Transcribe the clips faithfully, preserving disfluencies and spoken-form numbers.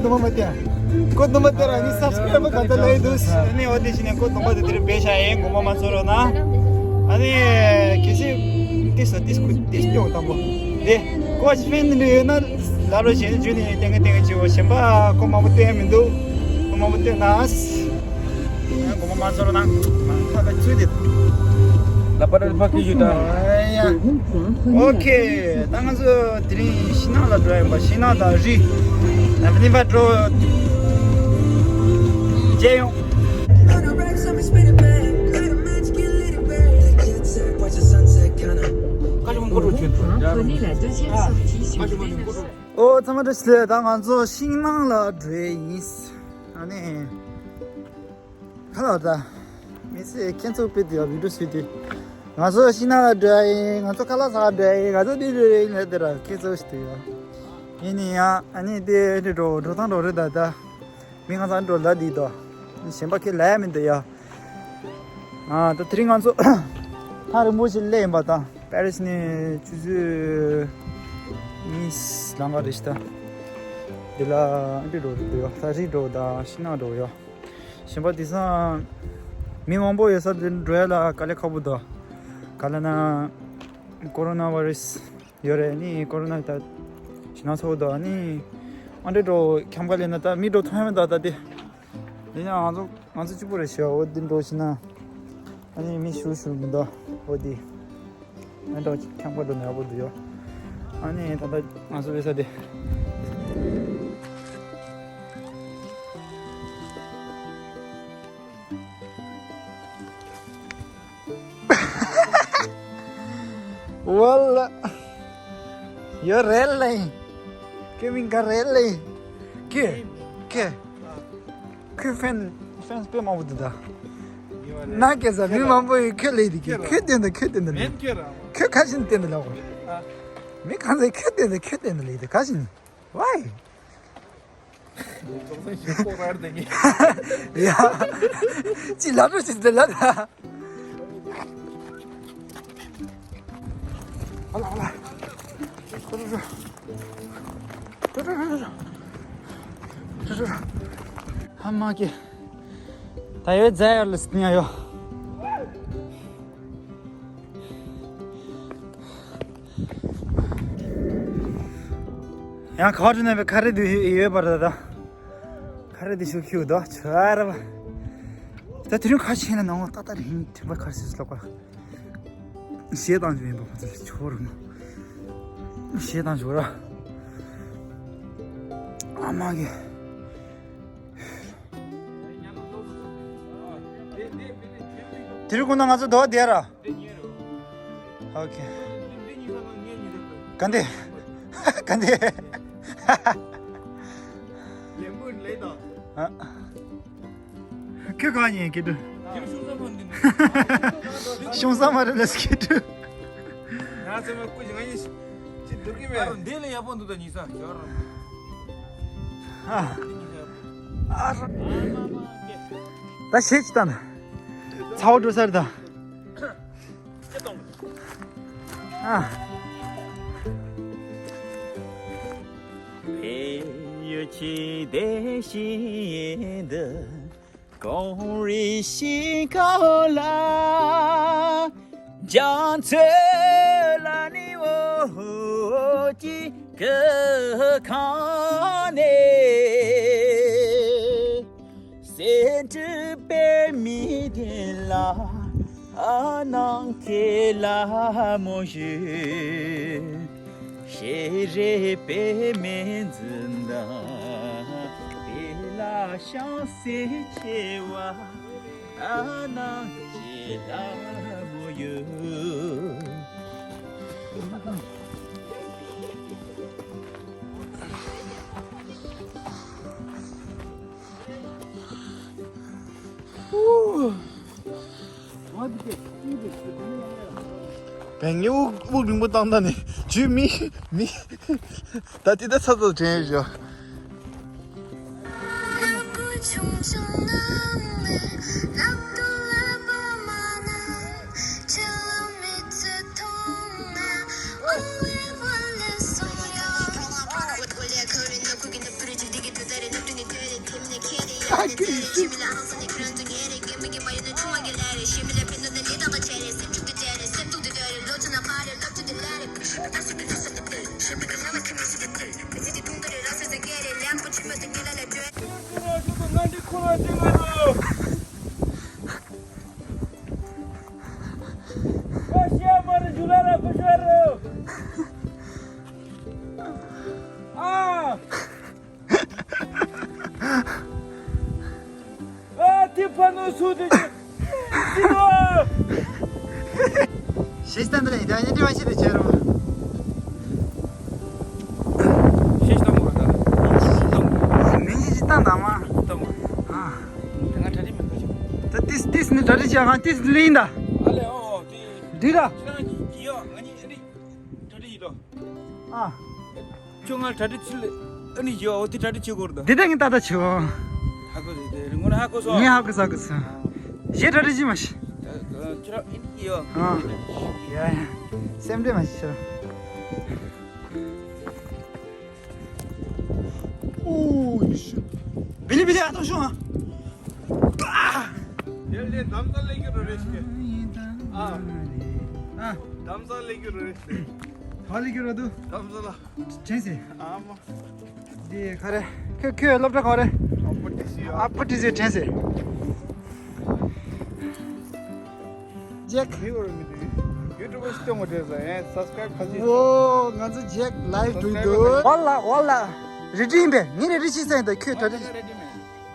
ནུ་མ་མ་བསྟན། ཀོ་ནུ་མ་བསྟན་ར་ནི་སབ་སི་ཀ་རའི་བར་ག་ཚོད་ལ་ཡི་འདུག་ཨ་ནི་འོ་དེ་བཞིན་ནས་ཀོ་ནུ་མ་དེ་དེར་བེ་ཤ་ཡེ་ངོ་མ་མ་ཚོར་རོ་ན། ཨ་ནི་གལ་སྲིད་ཏིས་སོ་ཏིས་ཁུ་ཏིས་ཏིས་ཡོང་དང་པོ། དེ་ཀོ་ཕེན་ནི་ཡོད་ན་ལ་རོ་ཞེས་ནི་ཇུ་ནི་ཏེང་གི་ཏེང་གི་ཅི་འོ་གཞན་པ་ཀོ་མ་མ་བསྟན་མི་འདུག་ཀོ་མ་མ་བསྟན་ན། ངོ་མ་མ་ཚོར་ན། ཁ་པའི་ཚུལ་དེ། ལ་པ་ར་ཕ་ཀི་ཞུ་ད། ཨོ་ཡ། ཨོ་ཁེ། ད་ང་ཚོ་དེ་རིང་ཤིང་ནགས་ལ་འགྲོ་ཡིན་པ། ཤིང་ནགས་དང་རི། ད་ཕ་ནི་པ་འགྲོ། མཇལ་ཡོང་། Prenez la deuxième sortie sur Bénosse. ཨོ་ཚང་མ་བཀྲ་ཤིས་བདེ་ལེགས། ད་ང་ཚོ་ཤིང་ནགས་ལ་འགྲོ་ཡིན། ཨ་ནི། ཧ་ལོ་ད། མི་ཚེ་ཁྱེད་ཚོ་དཔེ་དེ་ཡ་བི་ཌིའོ་བཟོས་དུས། ང་ཚོ་ཤིང་ནགས་ལ་འགྲོ་ཡ་ཡིན། ང་ཚོ་ཁ་ལག་ཟ་འགྲོ་ཡ་ཡིན། ང་ཚོ་འདི་འགྲོ་ཡ་ཡིན་ལབ་དེ་ར་ཁྱེད་ཚོ་ཞིག་དུས་ཡ། ཡིན་ནི་ཡ་ཨ་ནི་དེ་འདི་འགྲོ་འགྲོ་སྟངས་འགྲོ་རེད་ད་ད། མི་ང་ཚང་འགྲོ་ལ་འདི་དོ། གཞན་པ་ཁྱེད་ལ་ཡ་མི་འདུག་ཡ། ཨ་ད་དེ་རིང་ང་ཚོ་ཐག་རིང་པོ་ཞིག་སླེབས་ཡིན་པ་དང་པེ་རི་སི་ནས་ཆུ་ཚོད་གཉིས་ལམ་ཁ་རེད་ཤི་ད། འདི་ལ་འདི་འགྲོ་འདུག་ཡ། ད་རི་འགྲོ་ད་ཤིང་ནགས་འགྲོ་ཡ། གཞན་པ་དེང་སང་མི་མང་པོ་ཡོད་ས་དེ་འགྲོ་ཡ་ལ་དཀའ་ལས་ཁག་པོ་འདུག་ག་ལ་ན་ཀོ་རོ་ན་བྷ་རི་སི་ཡོད་རེད། ནི་ཀོ་རོ་ན་ད་ཞི་ན་ཚོགས་འདུག་ནི་ཨ་འདྲེ་འགྲོ་ཁྱམས་ཁ་ལས་ན་ད་མི་འགྲོ་ཐོན་མི་འདུག་ད་དེ་ཡིན་ཡང་ང་ཚོ་ང་ཚོ་གཅིག་པུ་རེད་ཤག་འོ་དེ་འགྲོ་ཤི་ན་ཨ་ནི་མི་ཞུ་ཞུ་མི་འདུག་འོ་དེ། ཨ་འདྲ་ཁྱམས་ཁ་དུ་ནག་པོ་འདུག་ཡོད། ཨ་ནི་ད་ལྟ་ང་ཚོ་བེ་ས་དེ། ཝལ་ཡོད་རེད་ལེ། ཁྱོད་མིང་ག་རེད་ལེ། ཁྱོད་ཁྱོད། ཁོས་ཧྥེན་ཧྥེན་དཔེ་མང་པོ་འདུག་ད། ན་སྐད་ས་མི་མང་པོ་ཡིས་ཁོས་ལས་འདི་གི་ཁོས་བསྟན་ད་ཁོས་བསྟན་ད་ལས། ཁོས་ཁ་ཤིན་བསྟན་ད་ལས་གོ། མི་གང་ཚེ་ཁོས་བསྟན་ད་ཁོས་བསྟན་ད་ལས་འདི་ཁ་ཤིན་ཝའི། ཡ། ཅི་ལབ་རོ་ཅི་ཟེར་ལབ་ད། ཨ་ལ་ཨ་ལ། ཁོ་རུ་རུ། ཁོ་རུ་རུ་རུ། ཁོ་རུ་རུ། ཧ་མ་ཀེ། ད་ཡོད་ཛ་ཡར་ལ་སི་ཉ་ཡོ། ཡང་ཁ་བ་ནས་ཁ་རེ་དུ་ཡོད་པར་ད། ཁ་རེ་དེ་ཤུགས་ཁྱུག་དོ་ཆོ་ར་བ། ད་དེ་རིང་ཁ་ཆེན་ལ་ནང་ལྟ་ལྟ་རིང་དྲན་པ་ཁར་སིས་ལོག་པ། ཞེ་དང་བཞིན་པ་ཁོ་ཚོ་ཆོ་རུ་མོ། ཞེ་དང་ཞོ་ར། ཨ་མ་གི། དེ་རིང་ཁོ་ན་ང་ཚོ་དོ་བསྡད་ར། ཨོ་ཁེ། ག་འདི། ག་འདི། ཨ། ཁྱོད་གང་ཡིན་སྐད་དུ། ཤོང་ས་མ་རེད་ལ་སྐད་དུ། ང་ཚོ་མ་ཀུ་ཅི་ང་ཡིན་ཅི་འདུག་གི་མེད། འདི་ལ་ཡག་པོ་འདུག་ད་ཉིས་ས་ཡོར། ཨ། ད་ཤེས་ཅི་ད་ན། ཚ་བོ་འགྲོ་ས་རེད་ད། ཨ། བལ་ཡུལ་གྱི་བདེ་སྐྱིད་འདི། གངས་རི་ཞིང་ཁ་ལ། རྒྱ་མཚོ་ལ་ནི་འོ་ཀྱི་གི་ཁང་ནས། སེ་འབྲུ་པད་མའི་གདན་ལ་ཨ་ནང་ཁེ་ལ་མོ་ཞུ། ཤེས་རེ་པད་མའི་འཛིན་མདངས་དེ་ལ་ཤང་སེ་ཆེ་བ་ཨ་ནང་ཁེ་ལ་མོ་ཡུ། བན་ངའི་དབུགས་དབུགས་རིང་པོ་བཏང་ད་ནི་ཇུས་མི་མི་ད་ཏི་ད་ཚ་ཚ་དྲན་ཡོད་ཞོ། ཨ་ཏི་ཕ་ནུ་སུ་དེ་ཅི་ཅི་ནོ། ཤེས་སྟངས་འདི་ལ་ཡིན་ད་ཡིན་དྲི་བ་ཞིག་དེ་བྱེད་རུང་། ཤེས་སྟངས་མོ་ད་ལ་ཡིན་ཅི་ཅི་སྟངས་མོ། མིང་ཅི་ཅི་སྟངས་དང་མ། སྟངས་མོ། ཨ། ད་ང་གྲ་སྒྲིག་མི་དགོས་ཅི། ད་ཏིས་ཏིས་ནི་གྲ་སྒྲིག་བྱ་གང་ཏིས་ལིང་ད། ཨ་ལེ་ཨོ་ཏི། འདི་ར། ཁྱེད་རང་གི་ཡོ་ང་གཉིས་ཨ་ནི་གྲ་སྒྲིག་ཡིན་ཏོ། ཨ། ཁྱོད་ང་གྲ་སྒྲིག་ཅི་ལེ། ཨ་ནི་ཡོ་འོ་དེ་གྲ་སྒྲིག་བྱེད་དགོས་རེད་ད། འདི་ད་ངས་ཏག་ཏག་བྱེད་འོ། ཧ་གོ་ཟེར་དེ་རིང་ངོ་ན་ཧ་གོ་སོང་། ངས་ཧ་གོ་ས་གོ་སོང་། གཞས་གྲ་སྒྲིག་ཅི་མ་ཤི། ཁྱོད་རང་ཨ་ནི་ཡོ། ཨ། ཡ་ཡ། སེམས་ཁྲལ་མ་ཤི་ཤི་ར། ཨོ་ཡི་ཤི། བི་ལི་བི་ལི་ཨ་ཏོ་ཤོ་ཨ། དེ་ལས་དམ་ས་ལས་ཀྱི་རོ་རེ་ཤི། ཨ། ཨ། དམ་ས་ལས་ཀྱི་རོ་རེ་ཤི། ག་ལས་ཀྱི་རོ་དུ། དམ་ས་ལ། དྲན་སེ། ཨ་མ། འདི་ག་རེ། ཁྱོད་ཁྱོད་སློབ་གྲྭ་ག་རེ། ཨ་པོ་ཏི་སི་ཡ། ཨ་པོ་ཏི་སི་དྲན་སེ། ཇེག་མི་བར་མི་དེ་ཡུ་ཊུབ་སྟོན་མ་དྲན་ས་ཡན་སབ་སི་ཀ་རེབ་ཁ་ཅིག་ཨོ་ང་ཚོ་ཇེག་ལའིབ་འགྲོ་གི་འདུག་ཝ་ལ་ཝ་ལ། རེ་ཌི་ཡིན་པས། ངས་རེ་ཌི་ཤེས་ས་ཡིན་ད་ཁྱོད་གྲ་སྒྲིག་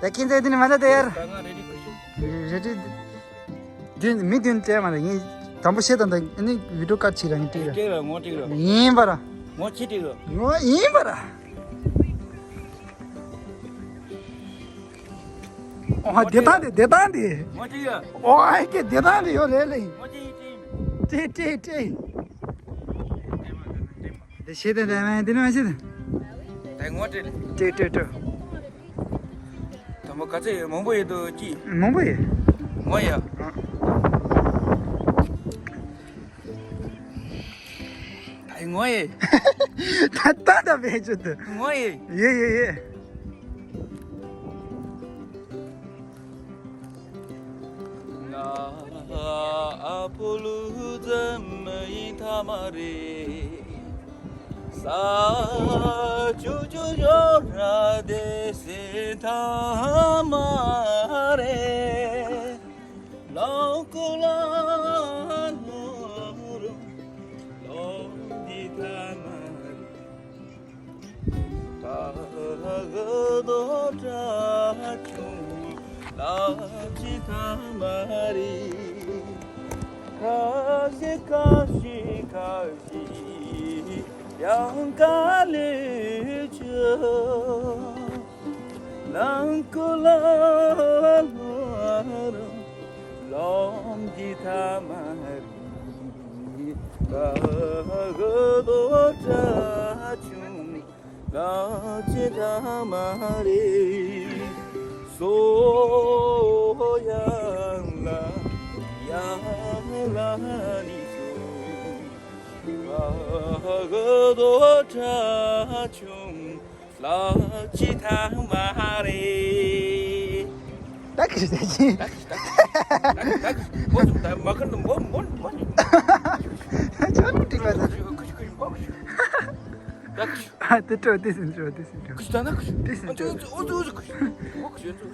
ད་ཁྱེད་ཚོས་དེ་ནི་མ་ན་དེ་ཡར། རེ་ཌི། བདུན་མི་བདུན་བཙལ་མ་རེད། ངས་དང་པོ་བཤད་དང་ད་ནི་བི་ཌིའོ་ཀཊ་བྱེད་ར་ངས་བྲིས་ར། བྲིས་ར་ངོ་བྲིས་ར། ཡིན་པ་ར། ངོ་ཅི་བྲིས་ར། ངོ་ཡིན་པ་ར། ཨོ་བདེ་ཐང་དེ་བདེ་ཐང་དེ། ངོ་བྲིས་ར། ཨོ་ཨེ་ཀེ་བདེ་ཐང་དེ་ཡོད་རེད་ལེ། ངོ་ཅི་བྲིས། བྲིས་བྲིས་བྲིས། དེ་བཤད་དང་ད་མ་དེ་ནི་མ་བཤད་དང་། ད་ངོ་བྲིས་ལེ། བྲིས་བྲིས་བྲིས། དང་པོ་ག་ཚོད་ཡོད། མང་པོ་ཡོད་དོ་ཅི། མང་པོ་ཡོད། ངོ་ཡ། ད་ངོ་ཡ། ད་ད་ད་བེད་ཅོ་ད། ངོ་ཡ། ཡེ་ཡེ་ཡེ། ང་ཨ་ཕོ་ལུ་ཙམ་ཡིན་ཐ་མ་རེད། ས་ཆུ་ཆུ་ཡོད་ར་དེ་སེ་ཐ་མ་རེད། ལོ་ཀུ་ལ་ལོ་རུ་ལོ་འདི་ཐ་མ་རེད། ད་ག་དོ་དྲག་ཆུང་ལ་ཅི་ཐ་མ་རེད། ཁ་ཤས་ཁ་ཤས་ཁ་ཤས་ཡང་ག་ལེ་ཆུ་ལང་ཀུ་ལ་ལོ་རུ་ལོ་འདི་ཐ་མ་རེད། ད་ག་དོ་དྲག་ཆུང་ལ་ཅི་ཐ་མ་རེད། སོ་ཡང་ལ་ཡང་ལ་ནི་སོ་ད་ག་དོ་དྲག་ཆུང་ལ་ཅི་ཐ་མ་རེད། ད་གི་ཟེར་གྱིན། ད་གི་ད་གི་ད་གི་ད་གི་མོ་ཚོ་ད་མ་ཁར་ནི་མོ་མོ་མོ་ནི། ཅོ་ནི་ཏི་མ་ད། ད་གི་ཨ་དེ་ཏྲོ་དེ་སིན་ཏྲོ་དེ་སིན་ཏྲོ། གི་ད་ན་གི་དེ་སིན་ཏྲོ། ཨོ་ཙོ་ཨོ་ཙོ་གི་ཨོ་གི་ཨོ་ཙོ།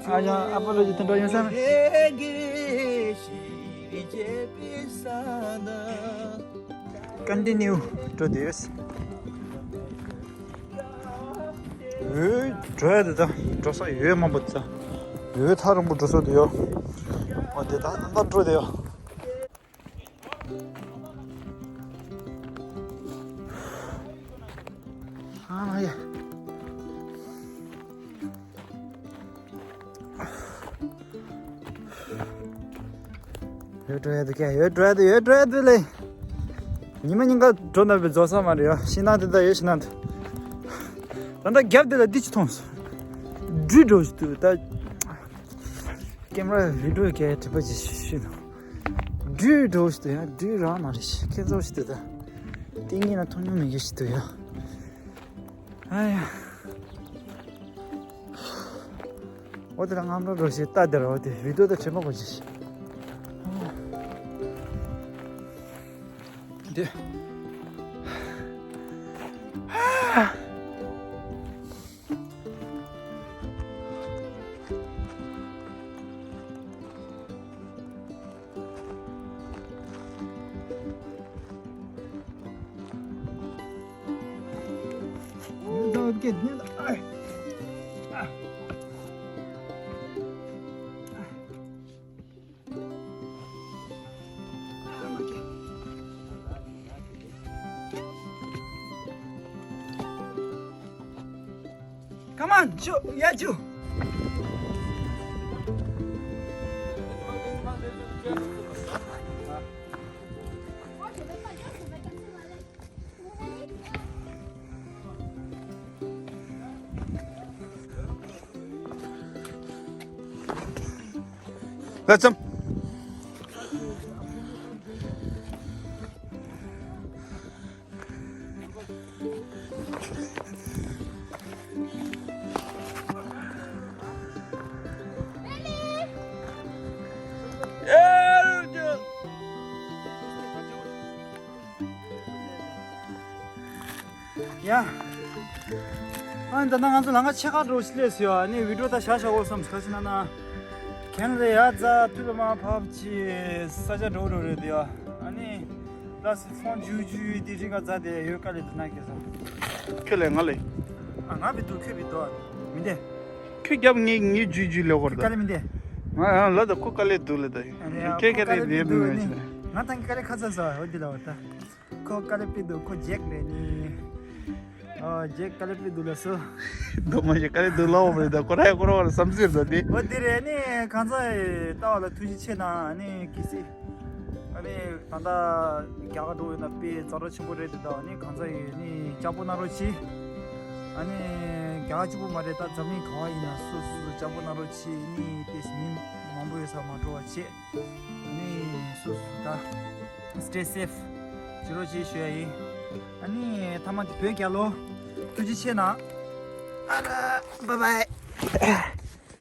ཨ་ཡ་ཨ་པ་ལོ་ཇི་དོན་འགྲོ་ཡོང་ས་མེད། Continue འགྲོ་དུས། འོད་འགྲོ་ཡ་དེ་ད་འགྲོ་ས་འོད་མང་པོ་དེ་ད་འོད་ཐག་རིང་པོ་འགྲོ་ས་དེ་ཡོད། འོ་དེ་ད་ད་འགྲོ་དེ་ཡོད། ཨ་མ་ཡ། ཡོད་འགྲོ་ཡ་དེ་ཀྱ་ཡོད་འགྲོ་ཡ་དེ་ཡོད་འགྲོ་ཡ་དེ་ལེ། ཉི་མ་ཉིན་ག་འགྲོ་ན་བའི་རྫོགས་ས་མ་རེད་ཡ། ཤི་ན་དེ་ད་ཡོད་ཤི་ན་དེ། ད་ལྟ་རྒྱབ་དེ་ལ་འདི་ཅི་མཐོང་སོང་། སྦྲུལ་འདྲ་ཞིག་འདུག་ད། ཀེམ་ར་བི་ཌི་ཡོ་རྒྱག་ཡ་དྲན་པ་ཅིག་ཤི་ཤི་འདུག་སྦྲུལ་འདྲ་ཞིག་འདུག་ཡ། སྦྲུལ་རང་མ་རེད་ཤི། ཁྱེད་ཚོ་ཞིག་འདུག་ད། ཏིང་ངེ་ན་མཐོང་མྱོང་མེད་མཁན་ཞིག་འདུག་ཡ། ཨ་ཡ། འོ་དེ་ལ་རྔམ་རོ་རོ་ཞིག་ལྟ་དེ་ར། འོ་དེ་བི་ཌི་ཡོ་ད་དྲན་པ་གོ་ཅིག་ཤི། འདི། Come on, Ju, yeah, Ju. Let's jump. ཡ། ཨ་ནི་ད་ལྟ་ང་ཚོ་ལམ་ཁ་ཕྱེད་ཀ་འགྲོ་སླེབས་ཡོད། ཨ་ནི་བི་ཌི་ཡོ་ད་བཞག་བཞག་འོ་བསམ། ག་ཅི་ན་ན། གན་རེ་ཡ་ཛ་ཐུབ་པ་མ་ཕབ་ཅི་ས་ཆ་འགྲོ་འགྲོ་རེད་དེ་ཡ། ཨ་ནི་ད་སི་ཕོན་ཇུ་ཇུ་དེ་རིག་ག་ཛ་དེ་ཡོད་ཀ་ལེ་དུ་ན་ཁེ་ས། ཁེ་ལེ་ང་ལེ། ཨ་ང་བི་དུ་ཁེ་བི་དོ་མི་འདེ། ཁྱོད་རྒྱབ་ངའི་ངའི་ཇུ་ཇུ་ལེ་གོར་ད། ཀ་ལེ་མི་འདེ། ང་ང་ལ་ད་ཁོ་ཀ་ལེ་དུ་ལེ་ད། ཨ་ནི་ཁེ་ཁེ་ཁོ་ཀ་ལེ་རེ་མི་དུ་མི་ནི་ང་ད་ཀ་ལེ་ཁ་ཚ་ས་འོ་དེ་ལ་འོ་ད། ཁོ་ཀ་ལེ་པི་དུ་ཁོ་ཇེག་རེད་ནི། ཨ་ཇེག་ཀ་ལེ་པི་དུ་ལ་སོ། དོ་མ་ཞིག་ཀ་ལེ་དུ་ལ་འོ་རེད་ད། ཁོ་ར་ཡ་ཁོ་ར་བ་ལ་བསམ་ཟེར་ད་དེ། འོ་དེ་རེད་ནི། གང་ཚ་ཡི་ལྟ་བ་ལ་ཐུགས་རྗེ་ཆེ་ན་ནི་གི་སི། ཨ་ནི་ད་ལྟ་རྒྱ་གར་འགྲོ་ཡོད་ན་དཔེ་ཛ་དྲག་ཆེན་པོ་རེད་དེ་ད། ཨ་ནི་གང་ཚ་ཡི་ནི་ལྕགས་པོ་ན་རོ་ཆི། ཨ་ནི་རྒྱ་གར་གཅིག་པོ་མ་རེད་ད། འཛམ་གླིང་ག་བ་ཡིན་ན་སོ་སོ་སོ་ལྕགས་པོ་ན་རོ་ཆི་ནི་དེ་མི་མང་པོ་ཡོད་ས་མ་འགྲོ་བ་ཆེ། ཨ་ནི་སོ་སོ་ད་stay safe བྱེད་རོགས་བྱེད་ཞུ་ཡ་ཡིན། ཨ་ནི་ཐ་མ་དེ་བོད་རྒྱལ་ལོ། ཐུགས་རྗེ་ཆེ་ན། ཨ་ར། bye bye།